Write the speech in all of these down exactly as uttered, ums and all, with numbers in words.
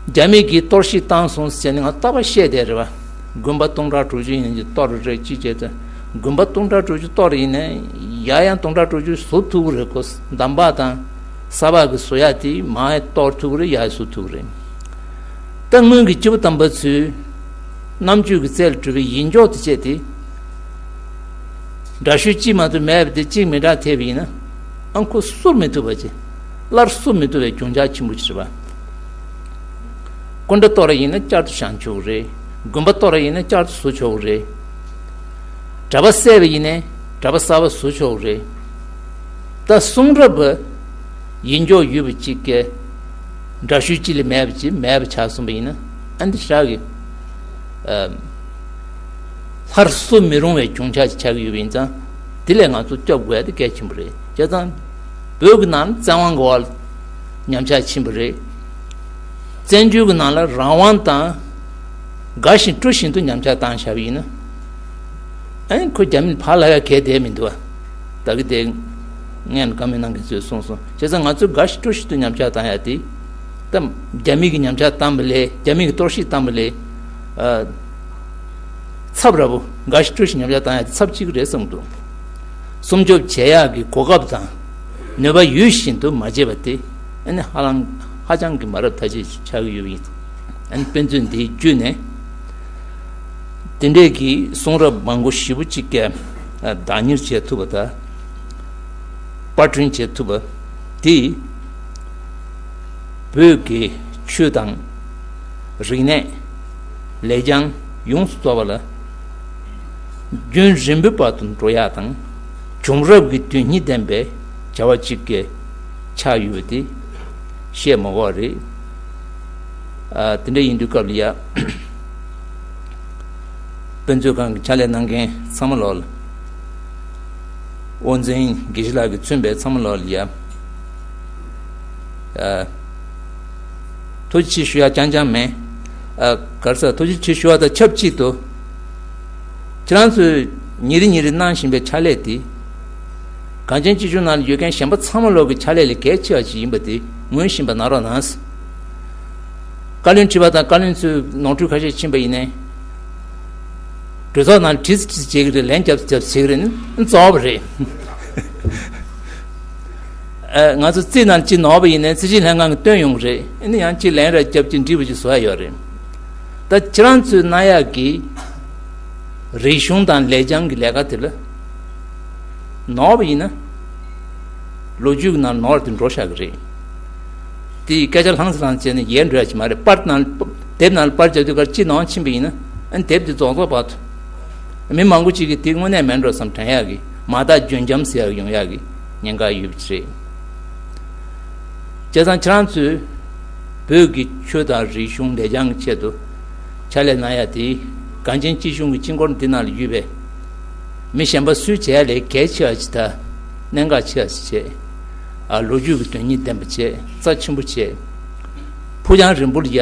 རྒྱ་མི་གིས་གཏོར་བཤིག་བཏང་སོང་ཟེར་ནས་ང་རྟག་པར་བཤད་བསྡད་རེད་བ། དགོན་པ་སྟོང་ཕྲག་དྲུག་ཅུ་ཡིན་གྱི་གཏོར་རེད་ཅི་བྱས་ཙང་། དགོན་པ་སྟོང་ཕྲག་དྲུག་ཅུ་གཏོར་ཡིན་ནའི་ཡ་ཡང་སྟོང་ཕྲག་དྲུག་ཅུ་བཟོ་ཐུབ་ཀྱི་རེད་གོ། འདམ་བག་དང་ས་བག་གི་བཟོ་ཡ་དེ་མར་གཏོར་ཐུབ་ཀྱི་རེད། ཡར་བཟོ་ཐུབ་ཀྱི་རེད། ད་སྔོན་གྱི་སྐྱེས་བུ་དམ་པ་ཚོས་རྣམ་དཔྱོད་ཀྱི་རྩལ་གྲུབ་པའི་ཡིད་འཇོག་དེ་བྱས་ཏེ། འདྲ་བཤུས་གཅིག་མ་གཏོགས་མེད་པ་དེ་གཅིག་མི་འདྲ་ཐེབས་པ་ཡིན་ན། ཨང་ཁོ་བསུབ་མི་ཐུབ་པ་ཅིག་སླར་བསུབ་མི་ཐུབ་པའི་གྱོང་ཆག་ཆེན་པོ་ཅིག་རེད་པ། སྐུ་འདྲ་གཏོར་བ་ཡིན་ན་བསྐྱར་དུ་བཞེངས་ཆོག་གི་རེད། དགོན་པ་གཏོར་བ་ཡིན་ན་བསྐྱར་དུ་བཟོ་ཆོག་གི་རེད། གྲྭ་པ་བསད་པ་ཡིན་ནའི་གྲྭ་པ་གསར་པ་བཟོ་ཆོག་གི་རེད། ད་གསུང་རབ་པ་ཡིད་འཇོག་ཡོད་པ་ཅིག་གིས་འདྲ་བཤུས་གཅིག་ལས་མེད་པ་ཅིག་མེད་པ་ཆགས་སོང་པ་ཡིན་ན། ཨ་འདི་ཞག་གི་ཨ། སླར་གསོ་མི་རུང་བའི་གྱོང་ཆག་ཅིག་ཆགས་ཀྱི་ཡོད་པ་ཡིན་ཙང་། དེ་ལས་ང་ཚོ་སྐྱོབ་དགོས་ཡ་དེ་གལ་ཆེན་པོ་རེད། བྱས་ཙང་། བོད་ཀྱི་ནང་བཙན་དབང་གི་འོག་ལ་ཉམས་ཆག་ཕྱིན་པ་རེད། བཙན་བྱོལ་གྱི་ནང་ལ་རང་དབང་དང་། དགའ་བཞིན་སྤྲོ་བཞིན་དུ་ཉམས་ཆག་བཏང་བཞག་པ་ཡིན་ན། ཨ་ནི་ཁོ་རྒྱ་མིར་ཕར་ལབ་ཡ་གལ་བསྡད་མི་འདུག་བ། ད་གི་དེ་ངས་བཀའ་མོལ་གནང་མཁན་ཚོས་གསུངས་སོང་། བྱས་ཙང་ང་ཚོས་དགའ་བཞིན་སྤྲོ་བཞིན་དུ་ཉམས་ཆག་བཏང་ཡ་དེ། ད་རྒྱ་མི་གིས་ཉམས་ཆག་བཏང་བ་ལས། རྒྱ་མི་གིས་གཏོར་བཤིག་བཏང་བ་ལས། ཨ། ཚབས་ར་བོ་དགའ་བཞིན་སྤྲོ་བཞིན་ཉམས་ཆག་བཏང་ཡ་དེ་ཚབས་གཅིག་རེད་བསམ་འདུག་སྲུང་སྐྱོབ་བྱེད་ཡག་གི་གོ་སྐབས་དང་ནུས་པ་ཡོད་བཞིན་དུ་མ་བྱས་པ་དེ། ཨ་ནི་ཧ་ལམ་ཧ་ཅང་གི་མ་རབས་ཐ་ཆད་ཆགས་ཀྱི་ཡོད་པ་ཡིན། ཨ་ནི་དཔེ་མཚོན་འདི་བརྒྱུད་ནས། དེ་འདྲས་ཀྱི་གསུང་རབ་མང་པོ་ཞེ་པོ་ཅིག་གིས་བདག་གཉེར་བྱེད་ཐུབ་པ་དང་། པར་སྐྲུན་བྱེད་ཐུབ་པ་དེས། བོད་ཀྱི་ཆོས་དང་རིག་གནས་ལེགས་བྱང་ཡོངས་སུ་རྫོགས་པ་ལ་རྒྱུན་རིང་པོའི་བར་དུ་འགྲོ་ཡག་དང་། བྱུང་རབས་ཀྱི་དོན་སྙིང་ལྡན་པའི་བྱ་བ་གཅིག་གི་ཆགས་ཡོད་པ་དེ་བཤད་མ་དགོས་པ་རེད། ཨ། དེ་འདྲ་ཡིན་དུས་སྐབས་ལ་ཡ། དཔེ་མཛོད་ཁང་གི་ཕྱག་ལས་གནང་མཁན་ཚང་མ་ལོག་ལ། དབུ་འཛིན་དགེ་བཤེས་ལགས་ཀྱིས་མཚོན་པའི་ཚང་མ་ལོག་ལ་ཡ། ཨ། ཐུགས་རྗེ་ཆེ་ཞུ་ཡ་རྐྱང་རྐྱང་མིན། ཨ། ག་རེ་ཟེར། ཐུགས་རྗེ་ཆེ་ཞུ་བ་དང་ཆབས་ཅིག་ཏུ། ཁྱེད་རང་ཚོས་ཉིན་རེ་ཉིན་རེ་གནང་བཞིན་པའི་ཕྱག་ལས་དེ། གངས་ཅན་སྐྱིད་གཤོངས་ནང་ལ་ཡོད་མཁན་གཞན་པ་ཚང་མ་ལོག་གི་ཕྱག་ལས་ལས་གལ་ཆེ་བ་ཞིག་ཡིན་པ་དེ་ངོས་བཞིན་པ་གནང་རོགས་གནང་། བཀའ་བློན་ཁྲི་པ་དང་བཀའ་བློན་ཚོས་ནོར་འཁྲུལ་ཁ་ཤས་ཕྱིན་པ་ཡིན་ནའི། གྲོས་ཚོགས་ནང་ལ་དྲིས་དྲིས་བྱེད་ཀྱི་རེད། ལན་རྒྱབ་རྒྱབ་བྱེད་ཀྱི་རེད། ནི་རྩ་བ་རེད། ཨ། ང་ཚོ་རྩིས་ནང་ཅིག་ནོར་བ་ཡིན་ནའི་རྩིས་ཞིབ་ལྷན་ཁང་གིས་སྟོན་ཡོང་གི་རེད། ཨ་ནི་ཡང་ཅིག་ལན་རེ་རྒྱབ་ཅིག་འགྲིག་པ་ཅིག་བཟོ་ཡ་ཡོད་རེད། ད་ཁྱེད་རང་ཚོས་གནང་ཡག་གི་རིག་གཞུང་དང་ལེགས་བྱང་གི་ལས་ཀ་དེ་ལ་ནོར་བ་ཡིན་ན། ལོ་རྒྱུས་ཀྱི་ནང་ནོར་དེ་འགྲོ་བཞག་གི་རེད། དེ་ཡི་སྐད་ཆ་ལྷང་ཙམ་ལྷང་ཙམ་བྱས་ནས་ཡལ་འགྲོ་ཡ་ཅིག་མ་རེད། པར་ནང་དེབ་ནང་ལ་པར་རྒྱབ་དུས་ཀར་ཅིག་ནོར་ཕྱིན་པ་ཡིན་ན། ཨ་ནི་དེབ་དེ་རྫོགས་རྫོགས་བར་དུ། མི་མང་པོ་ཅིག་གིས་དེ་དངོས་གནས་མིན་འགྲོ་བསམ་དྲན་ཡག་གི། མ་དག་འཇོན་འཇམ་ཟེར་ཡག་ཡོང་ཡག་གི་ཉེན་ཁ་ཡོད་པ་ཅིག་རེད། བྱས་ཙང་ཁྱེད་རང་ཚོས་བོད་ཀྱི་ཆོས་དང་རིག་གཞུང་ལེགས་བྱང་གི་ཆེད་དུ་ཕྱག་ལས་གནང་ཡ་དེ། གངས་ཅན་སྐྱིད་གཤོངས་ཀྱི་དཀྱིལ་འཁོར་འདི་ནང་ལ་ཡོད་པའི་མི་གཞན་པ་སུས་བྱས་ལས་གལ་ཆེ་བ་ཞིག་དང་གནད་འགག་ཆེ་བ་ཞིག་བྱས། ཨ། ལོ་རྒྱུས་ཀྱི་དོན་སྙིང་ལྡན་པ་བྱས། རྩ་ཆེན་པོ་བྱས། ཕུགས་རྒྱང་རིང་པོ་ལ་ཡ་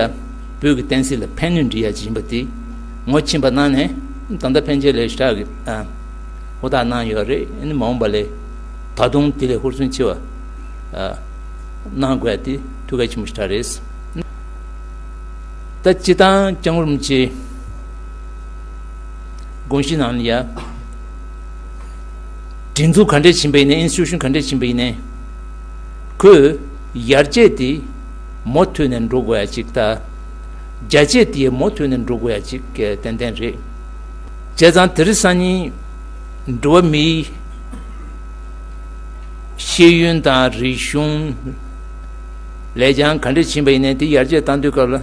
བོད་ཀྱི་བསྟན་སྲིད་ལ་ཕན་ནུས་འབྲི་ཡ་ཅིག་ཡིན་པ་དེ་ངོས་ཆེན་པོ་གནང་ནས། ད་ལྟ་ཕན་ཆད་ལས་ཞེ་དྲག་གི། ཨ། ཧུར་ཐག་གནང་ཡོད་རེད། ཨ་ནི་མ་འོངས་པ་ལས་ད་དུང་དེ་ལས་ཧུར་བརྩོན་ཆེ་བ། ཨ། གནང་དགོས་ཡ་དེ་ཐུགས་གལ་ཆེན་པོ་ཞེ་དྲག་རེད། ད་སྤྱིར་བཏང་སྐྱབས་མགོན་རིན་པོ་ཆེའི་དགོངས་གཞི་ནང་ལ་ཡ། སྒྲིག་འཛུགས་ག་འདྲས་ཕྱིན་པ་ཡིན་ནའི། ཨིན་སི་ཊི་ཊུ་ཤན་ག་འདྲས་ཕྱིན་པ་ཡིན་ནའི། ཁོས་ཡར་རྒྱས་དེ་མུ་མཐུད་ནས་འགྲོ་དགོས་ཡ་ཅིག་དང་། རྒྱ་སྐྱེད་དེ་མུ་མཐུད་ནས་འགྲོ་དགོས་ཡ་ཅིག་གི་ཏན་ཏན་རེད། བྱས་ཙང་དེ་རིང་སང་ཉིན་འགྲོ་བ་མིའི་ཤེས་ཡོན་དང་རིག་གཞུང་ལེགས་བྱང་ག་འདྲས་ཕྱིན་པ་ཡིན་ནའི། དེ་ཡར་རྒྱས་བཏང་དུས་སྐབས་ལ་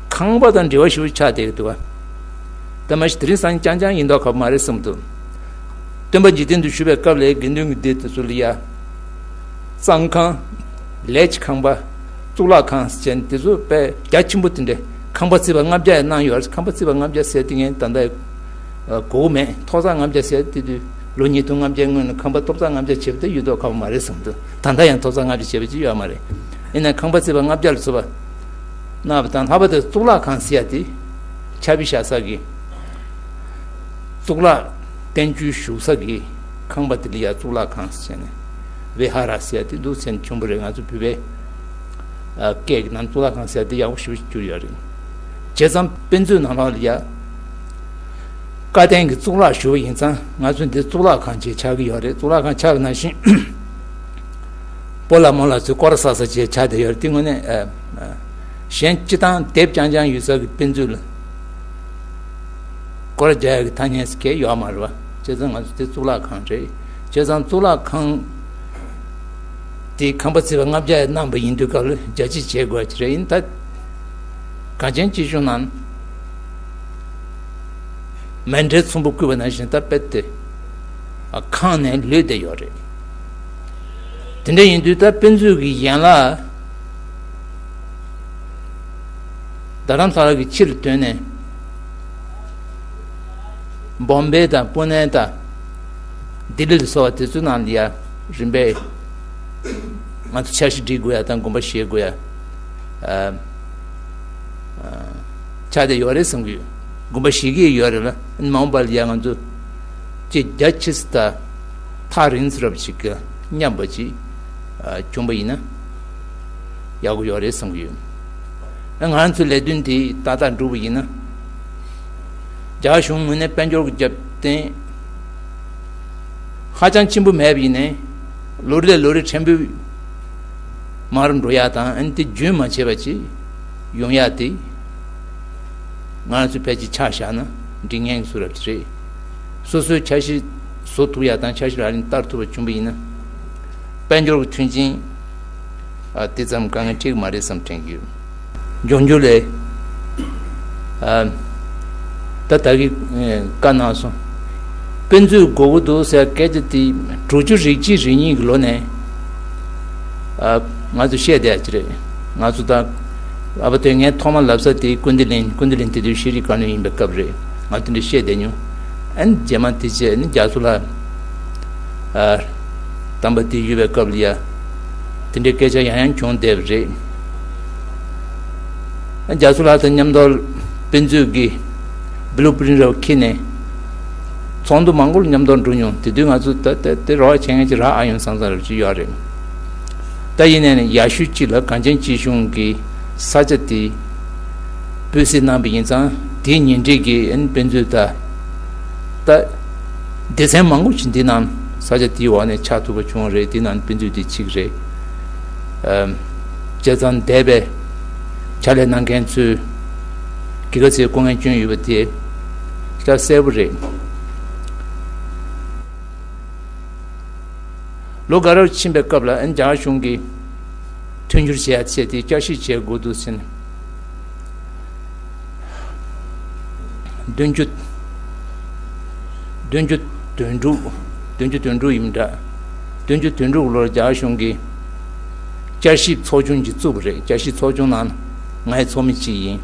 ཁང་པ་དང་འབྲེལ་བ་ཞེ་པོ་ཆགས་བསྡད་ཀྱི་འདུག་བ། ད་མ་གཞི་དེ་རིང་སང་ཉིན་རྐྱང་རྐྱང་ཡིན་མདོག་ཁ་པོ་མ་རེད་བསམ་འདུག་སྟོན་པ་འཇིག་རྟེན་དུ་བཞུགས་པའི་སྐབས་ལ་དགེ་འདུན་གྱི་སྡེ་དེ་ཚོ་ལ་ཡ། གཙང་ཁང་། ལས་ཀྱི་ཁང་པ། གཙུག་ལག་ཁང་ཟེར་ནས་དེ་ཚོ་དཔེ་རྒྱ་ཆེན་པོ་དེ་འདྲས། ཁང་པ་རྩིག་པ་ལྔ་བརྒྱ་ཡང་གནང་ཡོད་རེད། ཁང་པ་རྩིག་པ་ལྔ་བརྒྱ་ཟེར་དེ་ངས་ད་ལྟ་གོ་གི་མེད། ཐོག་བརྩེགས་ལྔ་བརྒྱ་ཟེར་དེ་དུས་ལོ་ཉིས་སྟོང་ལྔ་བརྒྱའི་སྔོན་ལ་ཁང་པ་ཐོག་བརྩེགས་ལྔ་བརྒྱ་བྱས་པ་དེ་ཡོད་མདོག་ཁ་པོ་མ་རེད་བསམ་འདུག་ད་ལྟ་ཡང་ཐོག་བརྩེགས་ལྔ་བརྒྱ་བྱས་པ་ཅིག་ཡོད་མ་རེད། ཡིན་ནའི་ཁང་པ་རྩིག་པ་ལྔ་བརྒྱ་ལ་སོགས་པ་གནང་བ་དང་། ལྷག་པར་དུ་གཙུག་ལག་ཁང་ཟེར་ཡ་དེ་ཆར་པ་བཞག་ས་གི། གཙུག་ལག་བརྟན་བཅོས་ཞུ་ས་གི་ཁང་པ་དེ་ལ་ཡ་གཙུག་ལག་ཁང་ཟེར་ནས། བི་ཧ་ར་ཟེར་ཡ་དེ་འདུག་ཟེར་ནས་བྱུང་བ་རེད། ང་ཚོ་བོད་པའི་ སྐད་ཀྱི་ནང་གཙུག་ལག་ཁང་ཟེར་དེ་ཡག་པོ་ཞེ་པོ་ཅིག་གྱུར་ཡོད་རེད། བྱས་ཙང་དཔེ་མཛོད་ནང་ལོགས་ལ་ཡ། བཀའ་བསྟན་གྱི་གཙུག་ལག་ཞུ་བ་ཡིན་ཙང་ང་ཚོ་འདི་གཙུག་ལག་ཁང་ཅིག་ཆགས་ཀྱི་ཡོད་རེད། གཙུག་ལག་ཁང་ཆགས་ཀྱི་ནང་བཞིན། སྤོ་ལགས་རྨོ་ལགས་ཚོས་སྐོར་ས་ས་ཅིག་ཆགས་བསྡད་ཡོད་རེད། དེ་དངོས་གནས་ཨ། ཨ། གཞན་སྤྱི་བཏང་དེབ་རྐྱང་རྐྱང་ཡོད་ས་གི་དཔེ་མཛོད་ལ། སྐོར་རྒྱག་ཡག་གི་ཐ་སྙད་ཟེར་མཁན་ཡོད་མ་རེད་བ། བྱས་ཙང་ང་ཚོ་དེ་གཙུག་ལག་ཁང་རེད། བྱས་ཙང་གཙུག་ལག་ཁང་དེ་ཁང་པ་བརྩིགས་པ་ལྔ་བརྒྱ་གནང་བ་ཡིན་དུས་སྐབས་ལ་རྒྱ་ཆེ་བྱེད་དགོས་ཀྱི་རེད། ཡིན་ད་གངས་ཅན་སྐྱིད་གཤོངས་ནང་མཎྜལ་ཚོམ་བུ་བརྐོས་པ་ནང་བཞིན་ད་དཔེ་དེ་ཁང་ནས་ལུས་བསྡད་ཡོད་རེད། དེ་འདྲ་ཡིན་དུས་ད་དཔེ་མཛོད་ཀྱི་ཡན་ལག་རྡ་རམ་ས་ལ་གི་ཕྱིར་ཐོན་ནས། བོམ་བེ་དང་པུ་ནེ་དང་ལྡི་ལི་ལ་སོགས་པ་དེ་ཚོའི་ནང་ལ་ཡ་རིམ་པས་ང་ཚོ་འཆར་གཞི་སྒྲིག་དགོས་ཡ་དང་དགོངས་པ་བཞེས་དགོས་ཡ། ཨ། ཨ། ཆགས་བསྡད་ཡོད་རེད་བསམ་གྱི་ཡོད། དགོངས་པ་བཞེས་ཀྱི་ཡོད་རེད་ལ། མ་འོངས་པ་ལ་ཡ་ང་ཚོ་ཅིག་རྒྱ་ཆེ་ས་དང་ཐག་རིང་ས་རབ་ཅིག་གི་མཉམ་པ་ཅིག་ཨ། བྱུང་བ་ཡིན་ན་ཡག་པོ་ཡོད་རེད་བསམ་གྱི་ཡོད། ང་ཚོའི་ལས་དོན་འདི་ཏག་ཏག་འགྲུབ་པ་ཡིན་ན། རྒྱ་གཞུང་ངོས་ནས་དཔལ་འབྱོར་གྱི་རྒྱབ་རྟེན་ཧ་ཅང་ཆེན་པོ་མེད་པ་ཡིན་ནའི། ལོ་རེ་ལོ་རེ་ཕྲན་བུ་མར་འགྲོ་ཡག་དང་། ཨ་ནི་དེ་རྒྱུན་མ་ཆད་པ་ཅིག་ཡོང་ཡག་དེ་ང་ཚོས་ཕལ་ཆེར་ཆ་བཞག་ན་འགྲིག་མཁན་གྱི་བཟོ་འདྲ་ཅིག་རེད། སོ་སོའི་འཆར་གཞི་བཟོ་ཐུབ་ཡག་དང་། འཆར་གཞི་ལག་ལེན་བསྟར་ཐུབ་པ་བྱུང་བ་ཡིན་ན། དཔལ་འབྱོར་གྱི་མཐུན་རྐྱེན། ཨ། དེ་ཙམ་དཀའ་ངལ་འཕྲད་ཀྱི་མ་རེད་བསམ་དྲན་གྱི་ཡོད། འབྱུང་འགྱུར་ལ། ཨ། ད་ད་གིན་བཀའ་གནང་སོང་། དཔེ་མཛོད་དགོས་ཀྱི་འདུག་ཟེར་སྐད་ཆ་དེ་དྲུག་ཅུ་རེ་གཅིག་རེ་གཉིས་ཀྱི་ལོ་ནས། ཨ། ང་ཚོ་བཤད་བསྡད་ཀྱི་རེད། ང་ཚོ་ད་ཨ་ཕ་དོན་ངས་ཐོག་མ་ལབ་ས་དེ་སྐུ་ལྡི་གླིང་། སྐུ་ལྡི་གླིང་དེ་དུས་ཤེས་རིག་བཀའ་བློན་ཡིན་པའི་སྐབས་རེད། ང་དེ་འདྲ་བཤད་བསྡད་མྱོང་། ཨ་ནི་རྗེས་མ་དེ་རྗེས་ནི་རྒྱ་མཚོ་ལགས། ཨ། དམ་པ་དེ་ཡོད་པའི་སྐབས་ལ་ཡ། དེ་འདྲའི་སྐད་ཆ་ཡང་ཡང་བྱུང་བསྡད་པ་རེད། རྒྱ་མཚོ་ལགས་དང་མཉམ་དུ་དཔེ་མཛོད་ཀྱི་བླུ་པི་རིན་རབ་འཁྱེར་ནས་ཚོགས་འདུ་མང་པོ་ལ་མཉམ་དུ་འགྲོ་མྱོང་། དེ་དུས་ང་ཚོ་ད་ད་དེ་རོགས་བྱེད་མཁན་ཅིག་རག་ཨ་ཡོང་བསམ་བསམ་རབ་ཅིག་ཡོད་རེད། ད་ཡིན་ནའི་ཡག་ཤོས་ཅིག་ལ་གངས་ཅན་སྐྱིད་གཤོངས་ཀྱི་ས་ཆ་དེ་སྤོས་སྲིད་གནང་བ་ཡིན་ཙང་། དེའི་ཉེ་འཁྲིས་ཀྱི་ཨ་ནི་དཔེ་མཛོད་ད་ད་སྡེ་ཚན་མང་པོ་ཞིག་འདི་ནང་ས་ཆ་དེའི་འོག་ནས་ཆགས་ཐུབ་པ་བྱུང་བ་རེད། དེ་ནང་དཔེ་མཛོད་དེ་གཅིག་རེད། ཨམ། བྱས་ཙང་འདས་པའི་ཕྱག་ལས་གནང་མཁན་ཚོས་ག་ཚོད་སྐུ་ངལ་བསྐྱོན་ཡོད་པ་དེ་ད་གསལ་པོ་རེད། ལོ་འགའ་རབ་ཕྱིན་པའི་སྐབས་ལ་ཨ་ནི་རྒྱ་གཞུང་གིས་མཐུན་འགྱུར་བྱེད་ཡ་ཆེད་དེ་བསྐྱར་ཞིབ་བྱེད་དགོས་འདུག་ཟེར་ནས། བདུན་ཅུ། བདུན་ཅུ་དོན་དྲུག་བདུན་ཅུ་དོན་དྲུག་ཡིན་འདྲ། བདུན་ཅུ་དོན་དྲུག་ལོར་རྒྱ་གཞུང་གིས་བསྐྱར་ཞིབ་ཚོགས་ཆུང་ཅིག་བཙུགས་པ་རེད། བསྐྱར་ཞིབ་ཚོགས་ཆུང་ནང་ང་ཡི་ཚོགས་མི་གཅིག་ཡིན།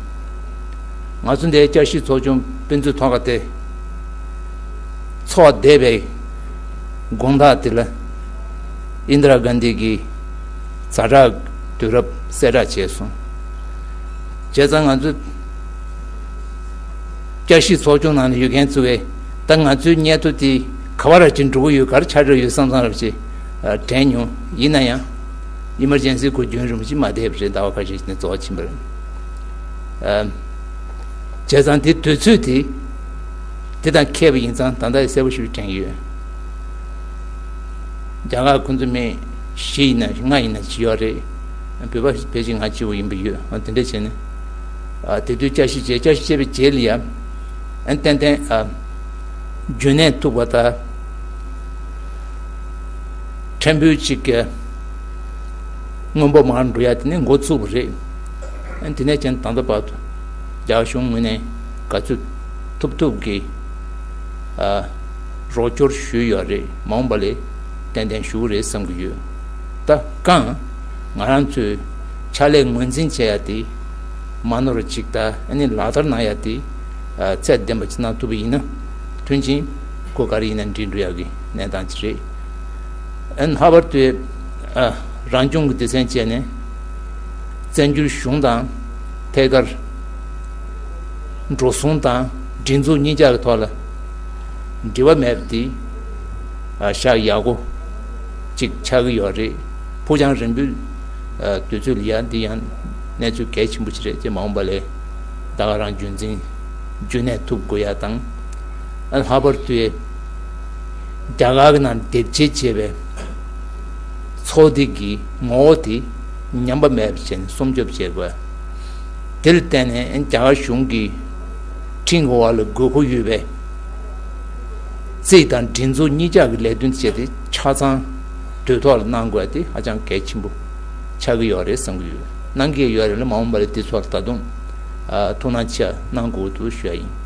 ང་ཚོ་འདིའི་བསྐྱར་ཞིབ་ཚོགས་ཆུང་དཔེ་མཛོད་ཐོག་ཁ་དེ་ཚོགས་བསྡད་པའི་དགོང་དག་དེ་ལ་ཨིན་དྲ་གྷན་དྷི་གི་ཛ་དྲག་དུས་རབས་གསལ་བསྒྲགས་བྱས་སོང་། བྱས་ཙང་ང་ཚོ་བསྐྱར་ཞིབ་ཚོགས་ཆུང་ནང་ནས་ཡོད་མཁན་ཚོ་གིས་ད་ང་ཚོའི་སྙན་ཐོ་དེ་ག་བ་ར་ཅིག་འགྲོ་གི་ཡོད། ག་རེ་ཆགས་འགྲོ་ཡོད་བསམ་བསམ་རབ་ཅིག་དྲན་མྱོང་། ཡིན་ན་ཡང་ཨི་མར་ཇེན་སི་སྐོར་རྒྱུན་རིང་པོ་ཅིག་མ་བསྡད་པ་རེད། ཟླ་བ་ཁ་ཤས་ཤིག་ནས་རྫོགས་ཕྱིན་པ་རེད། ཨ། བྱས་ཙང་དེ་དུས་ཚོད་དེ་དེ་དང་འཁེལ་བ་ཡིན་ཙང་ད་ལྟ་གསལ་པོ་ཞིག་དྲན་ཡོད། རྒྱ་གར་ཁོང་ཚོ་མི་བཞི་ཡིན་ན་ལྔ་ཡིན་ན་ཅིག་ཡོད་རེད། བོད་པ་ཕལ་ཆེར་ང་གཅིག་པོ་ཡིན་པ་ཡོད། ཨ། དེ་འདྲ་བྱས་ནས། ཨ། དེ་དུས་བསྐྱར་ཞིབ་བྱས། བསྐྱར་ཞིབ་བྱས་པའི་རྗེས་ལ་ཡ། ཨ། ཏན་ཏན། ཨ། རྒྱུན་གནས་ཐུབ་པ་དང་། ཕྲན་བུ་གཅིག་གི་སྔོན་པོ་མར་འགྲོ་ཡ་དེ་ནས་འགོ་ཚུགས་པ་རེད། ཨ། དེ་ནས་ཀྱང་ད་ལྟ་བར་དུ་རྒྱ་གཞུང་ངོས་ནས་ག་ཚོད་ཐུབ་ཐུབ་ཀྱིས། ཨ། རོགས་སྐྱོར་ཞུས་ཡོད་རེད། མ་འོངས་པ་ལ་ཏན་ཏན་ཞུ་གི་རེད་བསམ་གྱི་ཡོད། ད་གང་ང་རང་ཚོའི་ཕྱག་ལས་ངོས་འཛིན་བྱེད་ཡ་དེ་མ་ནོར་བ་ཅིག་དང་། ཨ་ནི་ལག་བསྟར་གནང་ཡ་དེ། ཨ། ཚད་ལྡན་པ་ཅིག་གནང་ཐུབ་པ་ཡིན་ན། མཐུན་རྐྱེན་སྒོ་ག་རེ་ཡིན་ན་འགྲིག་འགྲོ་ཡ་གི་གནས་སྟངས་ཅིག་རེད། ཨ་ནི་ལྷག་པར་དུ། ཨ། རང་སྐྱོང་གི་སྡེ་ཚན་བཅས་ནས་བཙན་བྱོལ་གཞུང་དང་ཐད་ཀར་འགྲོ་སོང་དང་སྒྲིག་འཛུགས་གཉིས་ཆ་གི་ཐོག་ལ་འབྲེལ་བ་མེད་པ་དེ། ཨ། ཤག་ཡག་པོ་ཅིག་ཆགས་ཀྱི་ཡོད་རེད། ཕུགས་རྒྱང་རིང་པོའི་ དུས་ཚོད་ལ་ཡ་འདི་ཡང་གནས་ཚུལ་གལ་ཆེན་པོ་ཞིག་རེད་ཅེས་མ་འོངས་པ་ལས་ད་ག་རང་རྒྱུན་འཛིན་རྒྱུན་གནས་ཐུབ་དགོས་ཡ་དང་། ལྷག་པར་དུ་རྒྱ་གར་གྱི་ནང་སྡེབ་སྐྱེལ་བྱས་པའི་ཚོགས་སྡེ་གི་ངོ་བོ་དེ་ཉམས་པ་མེད་པ་བྱས་ནས་སྲུང་སྐྱོབ་བྱེད་དགོས། དེར་བརྟེན་ནས་རྒྱ་གར་གཞུང་གིས་ཁྲིམས་ཀྱི་འོག་ལ་དགོས་མཁོ་ཡོད་པའི་རྩིས་དང་སྒྲིག་འཛུགས་གཉིས་ཆ་གི་ལས་དོན་བྱས་ཏེ་ཆ་ཚང་དུས་ཐོག་ལ་གནང་དགོས་དེ་ཧ་ཅང་གལ་ཆེན་པོ་ཆགས་ཀྱི་ཡོད་རེད་བསམ་གྱི་ཡོད། གནང་གི་ཡོད་རེད་ལ་མ་འོངས་པ་ལ་དེ་ཚོར་ད་དུང་ཐུགས་སྣང་ཆེ་གནང་དགོས་འདུག་ཞུ་ཡ་ཡིན།